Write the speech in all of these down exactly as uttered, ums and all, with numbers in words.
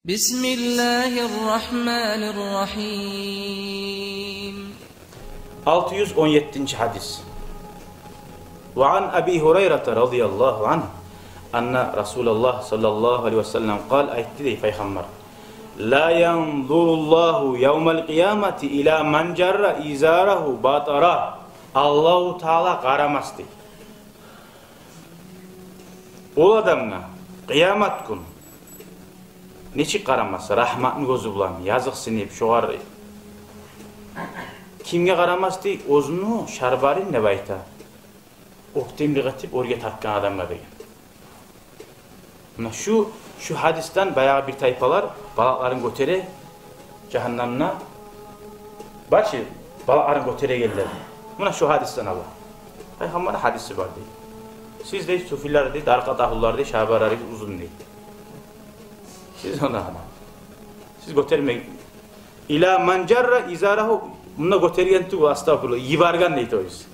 بسم الله الرحمن الرحيم. Алты юз он еттинчи гьадис. وعن أبي هريرة رضي الله عنه أن رسول الله صلى الله عليه وسلم قال, айтды дей Пайхаммар: لا ينظر الله يوم القيامة إلى من جر إزاره بطرا. Аллагьу Таала къарамас дей ол адамгъа къыямат гюн. Нечик къарамас? Рагьматны гёзю булан, языкъсынып, шогъар. Кимге къарамас дей? Оьзюню шарбарын, деп айта, оьктемлик этип оьрге тартгъан адамгъа деген. Муна шу, шу гьадисден баягъы бир тайпалар балакъларын гётере жагьаннамда. Бар чы, балакъларын гётерегенлер. Муна шу гьадисден ала. Пайхаммарны гьадиси бар дей. Сиз дей, суфилер дей, дарикъат агьлулар дей, шарбарарыгъыз узун дей. Сиз ону ана. Сиз гётермей. إلى من جر إزاره, мунда гётерген тюгюл, астагъфируллагь, йиберген дей, то есть.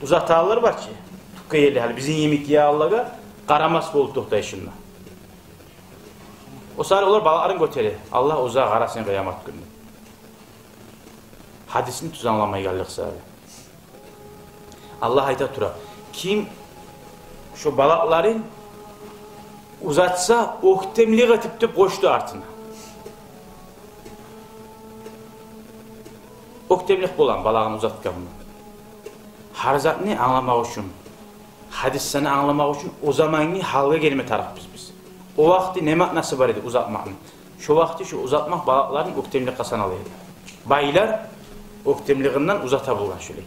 Узаталар бар чы, тюпге ерли, гьали бизин йимик яллагъа къарамас болуп токътай шунда. О саялы олар балакъларын гётере. Аллагь оьзюне къарасын къыямат гюнню. Гьадисни тюз англамайгъанлыкъ саялы. Аллагь айта тура: ким шо балакъларын узатса, оьктемлик этип, деп къошду артына. Оьктемлик болгъан балагъын узатгъан. Гьар затны англамакъ учун, гьадислени англамакъ учун о замангъы гьалгъа гелме тарыкъбыз биз. О вакъти не маънасы бар эди узатмакъны? Шо вакъти шо узатмакъ балакъларын оьктемликге санала эди. Байлар оьктемлигинден узата болгъан шолай.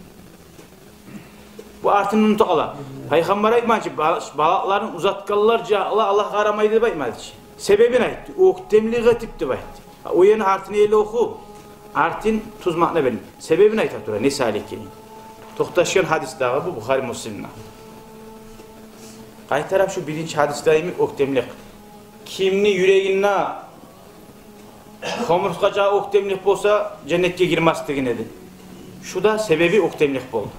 Бу артын унутуп къала. Пайхаммар айтмагъан чы, бал-, балакъларын узатгъанлар жагьлар Аллагь къарамайды деп айтмады чы. Себебин айтды. Оьктемлик этип деп айтды. О ерни артын эли оху. Артын тюз маъна берин. Себебин айта тура, не саялы экенин. Токъташгъан гьадис дагъы бу Бухари, Муслимде. Къайтарып шу биринчи гьадисде йимик оьктемлик. Кимни юрегинде хомурсгъача оьктемлик болса, женнетге гирмес деген эди. Шу да себеби оьктемлик болду.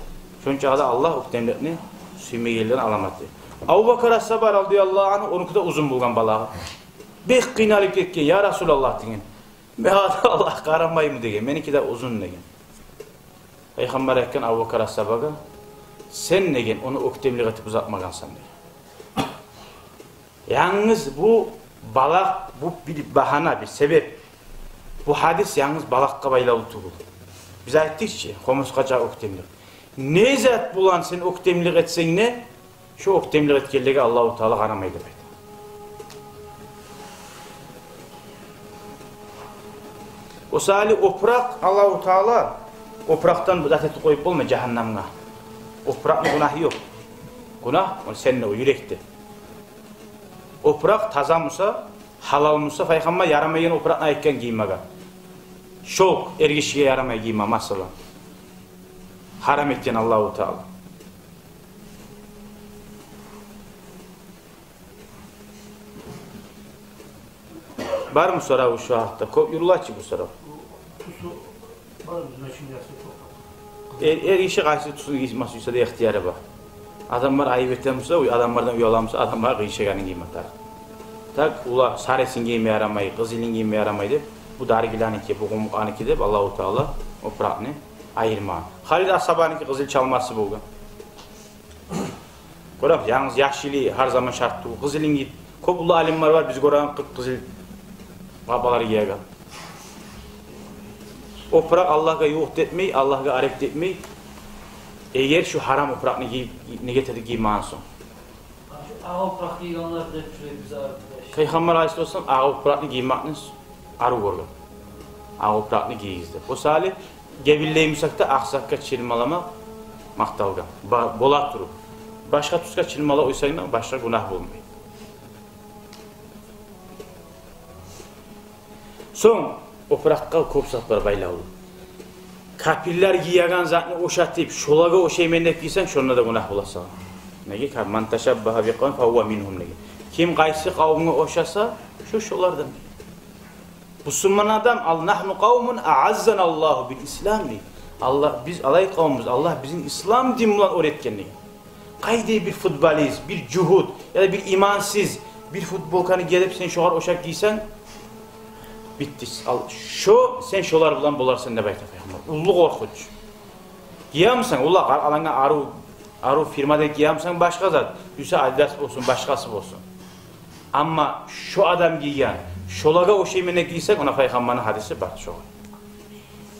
Шончагъы да Аллагь оьктемликни сюймегенлигини аламаты. Абубакар асгьаба радияллагьу ангьу, онуки де узун болгъан балагъы. Бек къыйналып гетген, я Расулаллагь деген. Магъа да Аллагь къарамаймы деген, меники де узун деген. Пайхаммар айтгъан Абубакар асгьабагъа: сен деген ону оьктемлик этип узатмагъансан деген. Янгыз бу балакъ, бу бир багьана, бир себеп. Бу гьадис янгыз балакъгъа байлавлу тюгюл. Биз айтдыкъ чы, хомурсгъача оьктемлик. Не зат булан сен оьктемлик этсенг де, шо оьктемлик этгенлеге Аллагьу Таала къарамай деп айта. О саялы опуракъ, Аллагьу Таала опуракъдан зат этип къоюп болмай жагьаннамгъа. Опуракъны гюнагьы ёкъ. Гюнагь ол сенде, о юрекде. Опуракъ таза буса, гьалал буса, Пайхаммар ярамайгъан опуракъны айтгъан гиймеге. Шёлк, эргишиге ярамай гийме, масала. Гьарам этген Аллагьу Таала. Бармы сорав шу гьакъда? Кёп юрюле чи бу сорав. Тюсю бар, значение яхшы токътап. Эр, эргиши къайсы тюсюн гийме сюйсе де ихтияры бар. Адамлар айып эте буса, уй-, адамлардан уяла буса, адамлар къыйышагъанын гийме тарыкъ. Так, олар сарисин гийме ярамай, къызылын гийме ярамай деп, бу даргиланики, бу къумукъаники деп Аллагьу Таала опуракъны айырмагъан. Халид асгьабаники къызыл чалмасы болгъан. Гёрем, янгыз яшылы гьар заман шарт тюгюл. Къызылын гий. Кёп уллу алимлер бар, биз гёрген къып-къызыл къапалар гиеген. Опуракъ Аллагьгъа ювукъ этмей, Аллагьгъа арек этмей. Эгер шу гьарам опуракъны гий-, неге этеди гиймеген сонг. Шу акъ опуракъ гийгенлер деп жюребиз арив. Пайхаммар алайгьиссалам акъ опуракъны гиймекни арив гёрген. Акъ опуракъны гийигиз деп. О саялы гебинлей бусакъ да, акъ затгъа чырмаламакъ макъталгъан. Ба-, бола туруп. Башгъа тюсге чырмалап къойсанг да, башгъа гюнагь болмай. Сонг опуракъгъа кёп зат бар байлавлу. Капирлер гиеген затны ошатып, шолагъа ошайман деп гийсенг, шонда да гюнагь боласан. Неге? Ка-, «من تشبه بقوم فهو منهم» деген. Ким къайсы къавумгъа ошаса, шо шолардан. Бусурман адам, ал, «نحن قوم أعزنا الله بالإسلام» дей. Аллагь, биз алай къавумбуз, Аллагь бизин ислам дин булан оьр этген деген. Къайда бир футболист, бир жугьут, яда бир имансыз, бир футболканы гелип сен шогъар ошап гийсенг, Битдис. Ал, шо, сен шолар булан боларсан деп айта Пайхаммар. Уллу къоркъунч. Гиемисен, улла, къар-, аланга арив, арив фирмада гиемисен, башгъа зат. Буса Адидас болсун, башгъасы болсун. Амма шо адам гийген, шолагъа ошаймен деп гийсек, она Пайхаммарны гьадиси бар шогъар.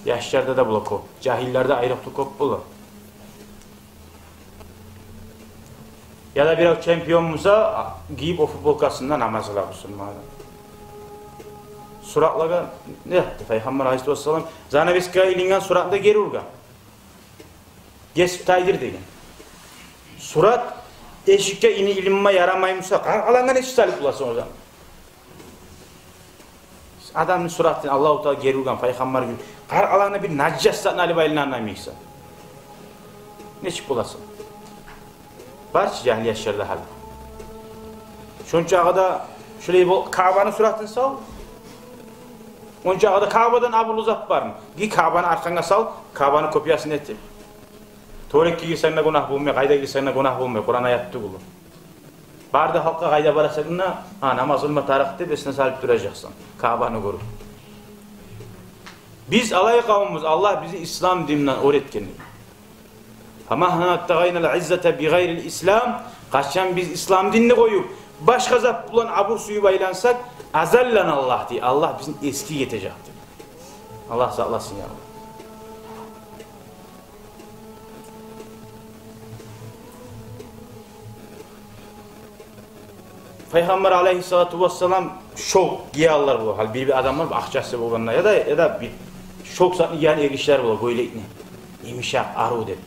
Яшларда да бола кёп, жагьиллерде айрокъда кёп бола. Яда бирев чемпион буса, гийип о футболкасын да намаз къыла бусурман адам. Суратлагъа не этди Пайхаммар алайгьиссалату вассалам? Занавеска илинген суратны да гери ургъан. Гесип тайдыр деген. Сурат эшикге ини илинме ярамай буса, къаркъарангны нечик салып боласан о заман? Адамны суратын Аллагьу Таала гери ургъан, Пайхаммар гюн. Къаркъарангны бир нажас затны алып айланагъан йимиксен, нечик боласан? Бар чы жагьил яшларда гьали. Шончагъы да шулай бол, Каабаны суратын сал. Ончагъы да Каабадан абурлу зат бармы? Ги, Каабаны аркъанга сал, Каабаны копиясын этип. Туалетге гирсенг де гюнагь болмай, къайда гирсенг де гюнагь болмай, Къуран аят тюгюл. Бары да халкъгъа къайда барасанг да, гьа, намаз къылма тарыкъ деп эсине салып туражакъсан, Каабаны гёрюп. Биз алай къавумбуз, Аллагь бизин ислам динден оьргетген. Фамагьма ибтагъайна ал-иззата би гъайри ал-ислам, къачан биз ислам динни къоюп, башгъа зат булан абур сююп айлансакъ, азаллана Аллагь дей, Аллагь бизин эсгик этежек дей. Аллагь сакъласын, я Аллагь. Пайхаммар алайгьиссалату вассалам шёлк гиялар бола. Гьали бир-бир адамлар акъчасы болгъанда яда, яда бир шёлк затны гиеген эргишилер бола, гёйлекни. Йымышакъ, арив деп.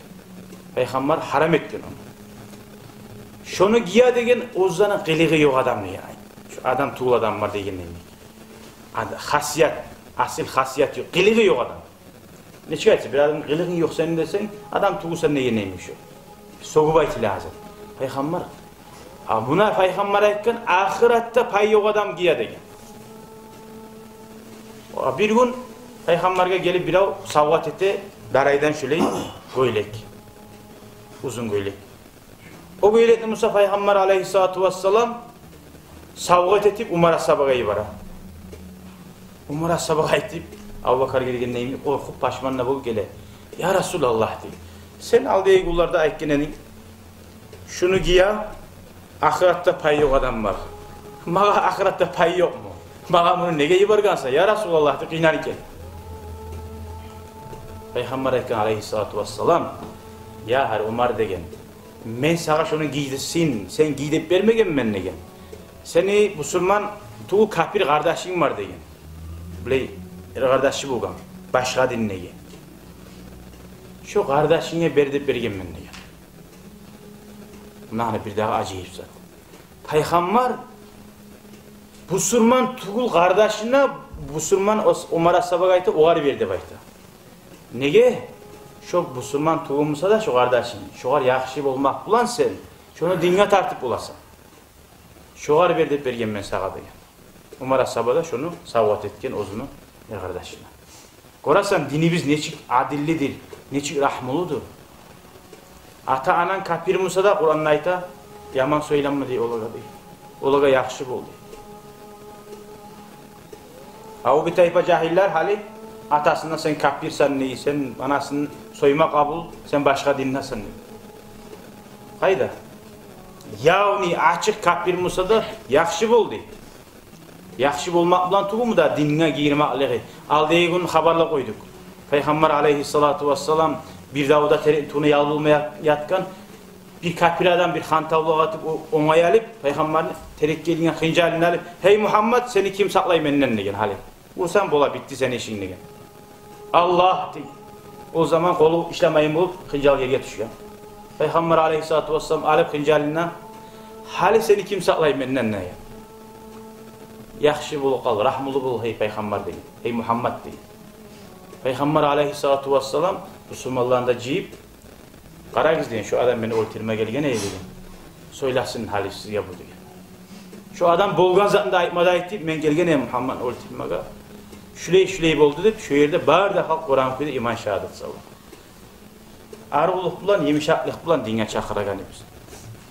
Пайхаммар гьарам этген ону. Шону гие деген оьзюню къылыгъы ёкъ адам деген. Шу адам тюгюл адам бар дегендей. Ад-, хасият, асил хасият ёкъ, къылыгъы ёкъ адам. Нечик айтса, бир адамны къылыгъынг ёкъ сени десенг, адам тюгюлсен дегенни йимик шо. Сёгюп айтыла гьазир. Пайхаммар, а, муна Пайхаммар айтгъан, ахыратда пайы ёкъ адам гие деген. О, бир гюн Пайхаммаргъа гелип бирев савгъат эте дарайдан шулай гёйлек. Узун гёйлек. О гёйлекни буса Пайхаммар алайгьиссалату вассалам савгъат этип Умар асгьабагъа йибере. Умар асгьабагъа айтып, Абубакар гелгендей йимик, къоркъуп, пашман да болуп геле. Я Расулаллагь, дей, сен алдагъы гюнлерде айтгъан эдинг, шуну гие, ахыратда пайы ёкъ адам бар. Магъа ахыратда пайы ёкъму? Магъа муну неге йибергенсен, я Расулаллагь, деп къыйналып геле. Пайхаммар айтгъан алайгьиссалату вассалам, я гьар Умар, деген, мен сагъа шону гийдирсин, сен гий деп бермегенмен, деген. Сени бусурман тюгюл капир къардашынг бар, деген. Булай эр къардашы болгъан, башгъа диндеги. Шо къардашынга бер деп бергенмен, деген. Муна гьали бирдагъы ажайып зат. Пайхаммар бусурман тюгюл къардашына, бусурман ос-, Умар асгьабагъа айта, огъар бер деп айта. Неге? Шо бусурман тюгюл буса да шо къардашынг, шогъар яхшы болмакъ булан сен шону динге тартып боласан. Шогъар бер деп бергенмен сагъа, деген. Умар асгьаба да шону савгъат этген оьзюню эр къардашына. Гёресен, динибиз нечик адиллидир, нечик рагьмулудур. Ата-ананг капир буса да, Къуранда айта, яман сёйлеме, дей, олагъа, дей. Олагъа яхшы бол, дей. А о бир тайпа жагьиллер гьали атасына сен капирсен, дей, сен анасын сойма къабул, сен башгъа диндесен, дей. Къайда? Явный, ачыкъ капир буса да, яхшы бол, дей. Яхшы болмакъ булан тюгюлмю дагъы динге гирмеклиги? Алдагъы гюн хабарлап къойдукъ. Пайхаммар алайгьиссалату вассалам бир давда терек тюбюне ял болмай ят-, ятгъан, бир капир адам бир хантавлукъ этип, о-, онгай алып, Пайхаммарны терекге илинген хынжалын алып: «Гьей Мугьаммад, сени ким сакълай менден?» — деген гьали. «Урсанг бола, битди сени ишинг», — деген. «Аллагь», — дей. О заман къолу ишлемейин болуп, хынжал ерге тюшген. Пайхаммар алайгьиссалату вассалам алып хынжалын: «Гьали сени ким сакълай менден?» — деген. «Яхшы бол, къал, рагьмулу бол, гьей Пайхаммар», — деген. «Гьей Мугьаммад», — деген. Пайхаммар алайгьиссалату вассалам бусурманланы да жыйып: «Къарагъыз, — деген, — шу адам мени оьлтюрме гелген эди, — деген. — Сёйлесин гьали сизге бу», — деген. «Шу адам болгъан затын да айтма да айтып, мен гелген эдим Мугьаммадны оьлтюрмеге. Шулай-шулай болду», — деп, шо ерде бары да халкъ Къуран охуйду, иман шагьадат сала. Арывлукъ булан, йымышакълыкъ булан динге чакъырагъан эдибиз.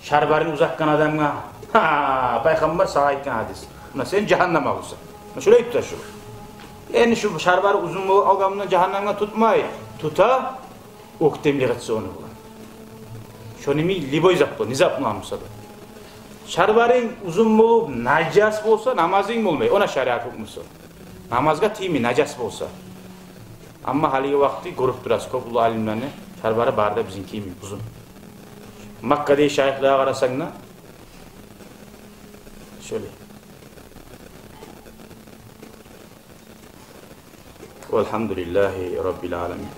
Шарбарын узатгъан адамгъа, гьа, Пайхаммар сагъа айтгъан гьадис: «Муна сен жагьаннам агъусу». Муна шулай тута шу. Энни шу шалбары узун болуп къалгъан булан жагьаннемге тутмай, тута, оьктемлик этсе ону булан. Шону йимик любой зат бола, не зат булан буса да. Шалбарынг узун болуп, нажас болса, намазынг болмай, она шариат гьукмусу. Намазгъа тиймей, нажас болса. Амма гьалиги вакъти гёрюп турасыз кёп уллу алимлени шалбары, бары да бизинки йимик узун. Маккадагъы шайыхлагъа къарасанг да, шолай. Валгьамдулиллагьи раббил аламин.